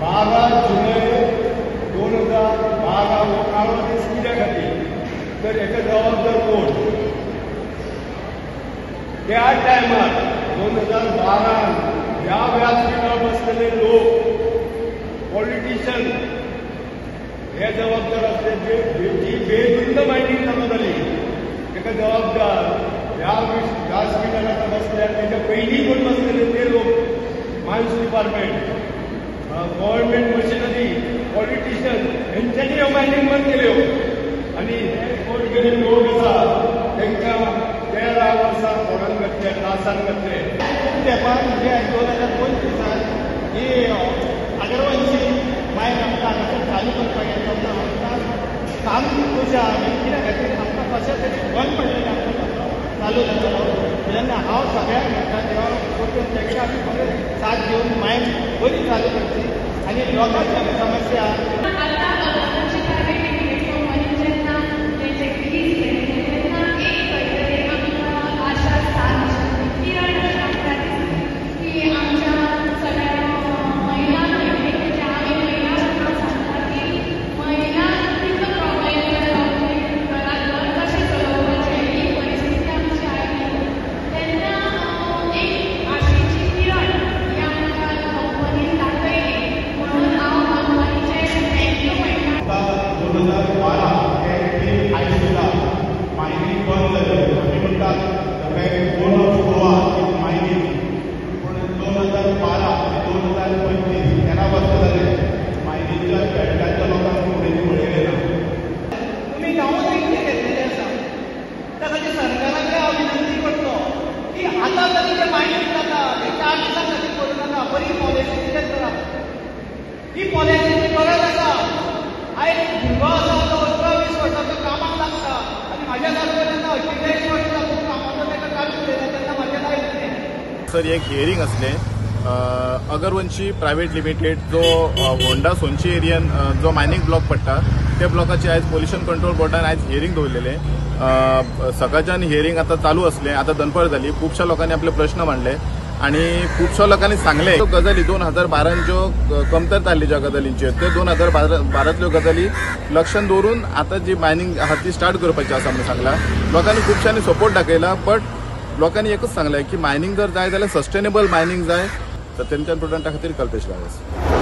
12 जुलै 2012 हो काळो दीस कित्या खातीर तर हेका जबाबदार कोण? त्या टायमार 2012 ह्या व्यासपीठार बसलेले लोक पॉलिटिशियन हे जबाबदार आसले. जी बेधुंद मायनिंग चालू जाली ताका जबाबदार ह्या व्यासपीठार आतां बसल्या तेच्या पयलीं कोण बसलेले ते लोक, mines department, government machinery, politician हेंच्यांनी ह्यो मायनिंग बंद केल्यो. आनी हे कोण गरीब लोक आसा तांकां 13 वर्सां फोडान घातले, त्रासान घातले. खूब तेंपार म्हणजे 2025 ही अगरवंशी मायन आमकां हांगासर चालू करपाक येता तेन्ना आमकां सामकी खोशी आहा. कित्या खातीर आमकां कशें तरी बंद पडलेलें आमकां चालू जातलो. तेन्ना हांव सगळ्यांक म्हणटा देवा तांकां आमी बरें साथ घेवन मायन बरी चालू करची आनी लोकांची समस्या. ही पॉलिसीची गरज आसा. आयज भुरगो आसा तो 18-20 वर्सांचो कामाक लागता आनी म्हाज्या सारको जेन्ना 48 वर्सां कामाचो ताका काडून उडयता तेन्ना म्हाजें लायफ कितें? सर, एक हियरींग आसलें अगरवंशी प्रायव्हेट लिमिटेड जो होंडा सोनची एरियन जो मायनिंग ब्लॉक पडटा त्या ब्लॉकाची आयज पोल्युशन कंट्रोल बोर्डान आयज हियरींग दवरलेलें. सकाळच्यान हियरींग आतां चालू आसलें, आतां दनपार जाली. खुबश्या लोकांनी आपले प्रश्न मांडले आनी खुबश्या लोकांनी सांगले त्यो गजाली 2012 ज्यो कमतरता आसली ज्या गजालींचेर त्यो 2012 गजाली लक्षात दवरून आतां जी मायनिंग आहा ती स्टार्ट करपाची आसा म्हणून सांगला. लोकांनी खुबश्यांनी सपोर्ट दाखयला, बट लोकांनी एकूच सांगलें की मायनिंग जर जाय जाल्यार सस्टेनेबल मायनिंग जाय. तर तेंच्या प्रुडंटा खातीर कल्पेश गांवस.